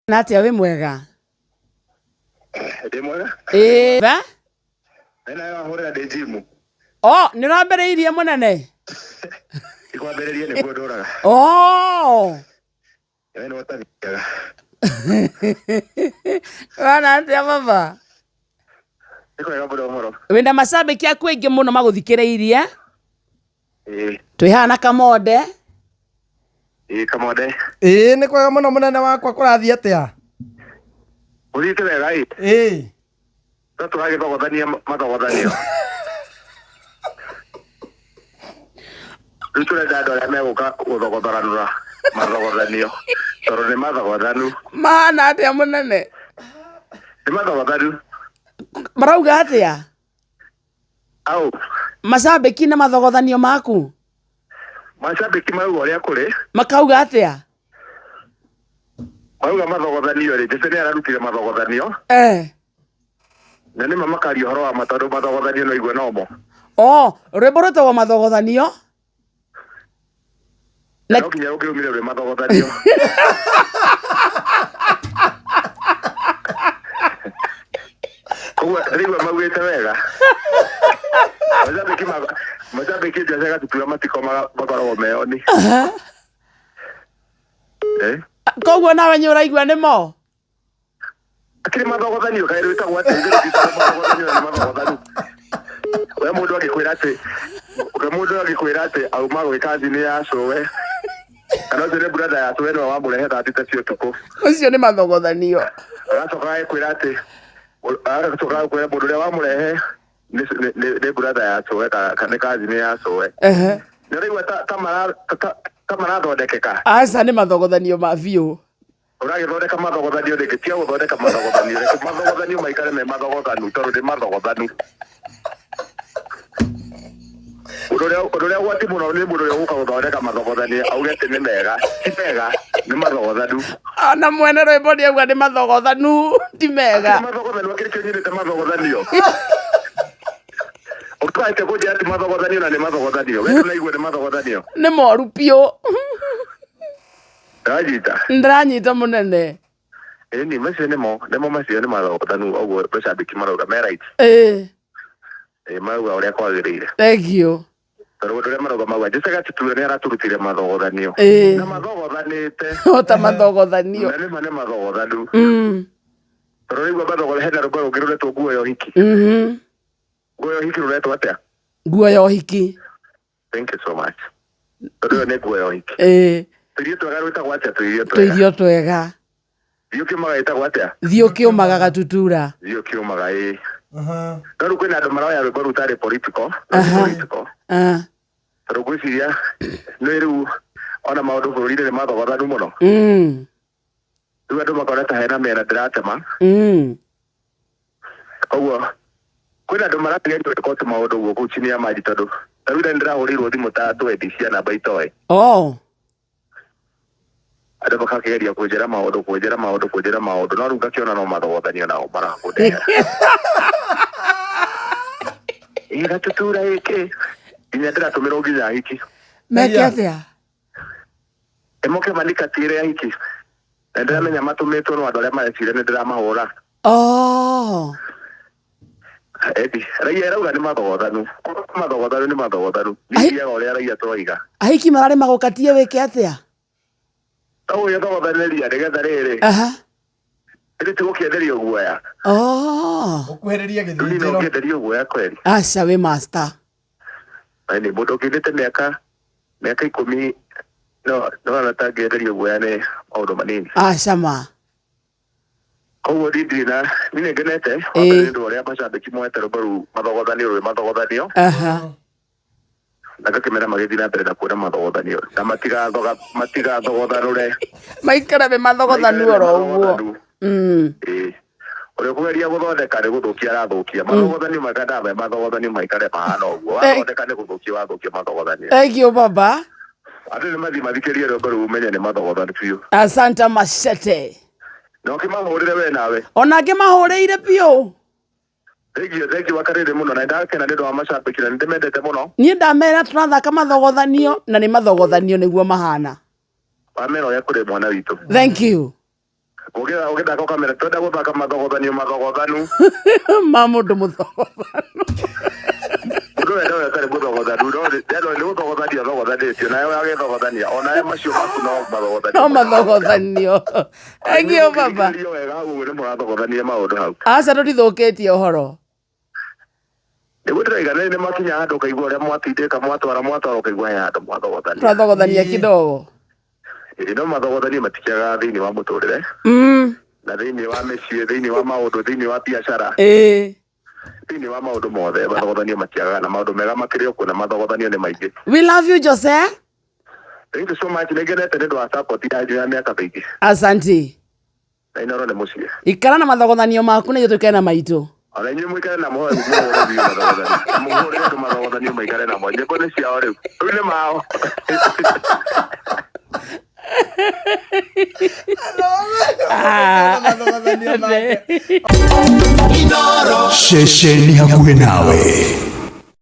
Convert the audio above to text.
Na atia wĩ mwega? Ndĩ mwega. Ĩĩ. Ba? Nĩ nawe wahũrĩra ndĩ njimu. Oh, nĩ ũrambĩrĩirie mũnene? Ti kwambĩrĩria nĩguo ndũraga. Oh. We nĩwe ũtathiaga. Wana atĩa baba? Nĩ kwega mũno ũhoro. Wĩna macambĩki aku aingĩ mũno magũthikĩrĩirie. Ĩĩ. Twĩ haha na Kamonde. Ĩĩ Kamonde. Ĩĩ nĩ kwega mũno mũnene wakwa kũrathiĩ atĩa? Gũthiĩte wega ĩ. Ĩĩ. No tũragĩthogothania mathogothanio. Rĩu tũrenda andũ arĩa megũka gũthogothoranũra mathogothanio tondũ nĩ mathogothanu. Mahana atĩa mũnene? Nĩ mathogothanu. Marauga atĩa? Au. Macambĩki na mathogothanio maku? Macambĩki marauga ũrĩa kũrĩ. Makauga atĩa? Marauga mathogothanio rĩ, Jesse nĩ ararutire mathogothanio. Eh. Na nĩma makaria ũhoro wa ma tondũ mathogothanio no igue nomo. Oh, rwĩmbo rwĩtagwo mathogothanio. Na no nginya rũngĩrumire rwĩ mathogothanio. Koguo ndĩraigua maugĩte wega. Macambĩki ma macambĩki Jesse Gatutura matikomaga makoragwo meoni. Eh? Koguo nawe nĩ ũraigua nĩmo? Akĩrĩ mathogothanio kaĩ rwĩtagwo atĩa ithuĩ rwĩtagwo mathogothanio na nĩ mathogothanu. We mũndũ angĩkwĩra atĩ we mũndũ angĩkwĩra atĩ auma gwĩ kazini ya cũwe kana ũcio nĩ brother ya cũwe nĩwe wamũrehe thaa thita cia ũtukũ Ũcio nĩ mathogothanio. agacoka agĩkwĩra atĩ agacoka agĩkwĩra mũndũ ũrĩa wamũrehe nĩ- nĩ- nĩ brother ya cũwe kana nĩ kazini ya cũwe. Ehe. Nĩ ũraigua ta ta mara- ta- ta marathondekeka. Aca nĩ mathogothanio ma biũ. Ũragĩthondeka mathogothanio rĩngĩ tiga gũthondeka mathogothanio reke mathogothanio maikare me mathogothanu tondũ nĩ mathogothanu. Ũndũ ũrĩa ũndũ ũrĩa ũgwati mũno nĩ mũndũ ũrĩa ũgũka gũthondeka mathogothanio auge atĩ nĩ mega ti mega nĩ mathogothanu. Ona mwene rwĩmbo nĩ auga nĩ mathogothanu ti mega. Akĩrĩ mathogothanu akĩrĩ kĩo nyendete mathogothanio. Ũkahĩtia kũnjĩra ti mathogothanio na nĩ mathogothanio. We ndũnaigua nĩ mathogothanio. Nĩ moru biũ. Ndanyita. Ndĩranyita mũnene. Ĩni macio nĩmo nĩmo macio nĩ mathogothanu ũguo macambĩki marauga me right. Ĩĩ. Ĩĩ marauga ũrĩa kwagĩrĩire. Thank you. Tondũ ũndũ ũrĩa marauga mauga Jesse Gatutura nĩ araturutire mathogothanio. Ĩĩ. Na mathogothanĩte. O ta mathogothanio. Na nĩma nĩ mathogothanu. Mm. Tondũ rĩu mathogo hena rwĩmbo rũngĩ rũretwo nguo ya ũhiki. Mhm. Nguo ya ũhiki rũretwo atĩa? Nguo ya ũhiki. Thank you so much. Tondũ ĩyo nĩ nguo ya ũhiki. Ĩĩ. Tũirio twega rwĩtagwo atĩa tũirio twega? Tũirio twega. Thiĩ ũkĩũmaga ĩtagwo atĩa? Thiĩ ũkĩũmaga Gatutura. Thiĩ ũkĩũmaga ĩĩ. Aha. No rĩu kwĩna andũ maroya rwĩmbo rũu tarĩ political, no ti Aha. political. Ah. Tondũ ngwĩciria nĩ rĩu ona maũndũ bũrũri-inĩ nĩ mathogothanu mũno. Mm. Rĩu andũ makona ta hena mĩena ndĩratema. Mm. Koguo kwĩna andũ marageria gwĩka tũmaũndũ ũguo kũu chini ya maji tondũ ta rĩu nĩ ndĩrahũrĩirwo thimũ ta twendi cia namba itoĩ. Oh. Andũ makakĩgeria kũnjĩra maũndũ kũnjĩra maũndũ kũnjĩra maũndũ no rĩu ngakĩona no mathogothanio nao marakũndehera. Ĩ Gatutura ĩkĩ nginya ndĩratũmĩrwo nginya hiki. Meke Aya. atĩa? Ĩmoke manikatire hiki. Na ndĩramenya matũmĩtwo no andũ arĩa mareciria nĩ ndĩramahũra. Oh. Edi, raia ĩrauga nĩ mathogothanu. Mathogothanu nĩ mathogothanu. Ai. Nithiaga ũrĩa raia tũroiga. Ahiki mararĩ magũkatie wĩke atĩa? No ũgĩthogothanĩria nĩgetha rĩrĩ. Aha. Ĩndĩ ti gũkĩenderio guoya. Oh. Ũkuhĩrĩrie Rĩu no gĩthĩnjĩro. ũkĩenderio guoya kweri. Aca wĩ master. Ĩni mũndũ ũkĩndĩte mĩaka mĩaka ikũmi no no ona tangĩenderio guoya nĩ maũndũ manini. Aca ma. Koguo niĩ ndirĩ na niĩ nĩ ngenete Ĩĩ. wambere nĩ ũndũ wa ũrĩa macambĩki moete rwĩmbo rũu mathogothanio rwĩ mathogothanio Aha. na ngakĩmera magĩthiĩ na mbere na kuona mathogothanio na matigathoga matigathogothanũre Maikare me mathogothanu Maikare me oro ũguo. mathogothanũ. Mm. Ĩĩ. Ũrĩa ũkũgeria gũthondeka nĩ gũthũkia arathũkia mathogothanio maikare me mathogothanio maikare mahana ũguo wathondeka nĩ gũthũkia wathũkia mathogothanio. Thank you baba. Andũ nĩ mathiĩ mathikĩrie rwĩmbo rũu ũmenye nĩ mathogothanu biũ. Asante machete. Na ũkĩmahũrĩre we nawe. Ona ngĩmahũrĩire biũ. Thengiũ thengiũ wakarĩrĩ mũno na ndakena nĩ ũndũ wa macambĩki na nĩ ndĩmendete mũno. Niĩ ndamera tũrathaka mathogothanio na nĩ mathogothanio nĩguo mahana. Wamera ũrĩa kũrĩ mwana witũ. Thank you. Ũgĩthaka ũkamera twenda gũthaka mathogothanio mathogothanu. Ma mũndũ mũthogothanu. Mũndũ wenda ũrĩa ũtarĩ mũthogothanu no nĩ gũthogothania athogothanĩtio nawe agĩthogothania onawe macio maku no mathogothanio. No mathogothanio. Thank you baba. Mũngĩthikĩrĩria wega hau ũguo nĩ mũrathogothania maũndũ hau. Aca tũtithũkĩtie ũhoro. Nĩguo ndĩraiga nĩ makinya handũ ũkaigua ũrĩa mwatindĩka mwatwara mwatwara ũkaigua he handũ mwathogothania. Twathogothania kidogo. Ĩĩ no mathogothanio matikĩagaga thĩinĩ wa mũtũrĩre na thĩinĩ wa mĩciĩ, thĩinĩ wa maũndũ, thĩinĩ wa biacara, Ĩĩ. thĩinĩ wa maũndũ mothe mathogothanio matiagaga na maũndũ mega makĩrĩ o kuo na mathogothanio nĩ maingĩ. We love you Jose. Thank you so much. Nĩngenete nĩ ũndũ wa support yanyu ya mĩaka mĩingĩ. Asante. Na Inooro nĩ mũciĩ. Ikara na mathogothanio maku na ithuĩ tũikare na maitũ. Ona inyuĩ mũikare na mũhoe mũhũre biũ mathogothanio. Na mũhũrĩre andũ mathogothanio maikare namo. Nyĩmbo nĩ ciao rĩu. Rĩu nĩ mao. Mathogothanio make. Ceceni hakuhĩ nawe.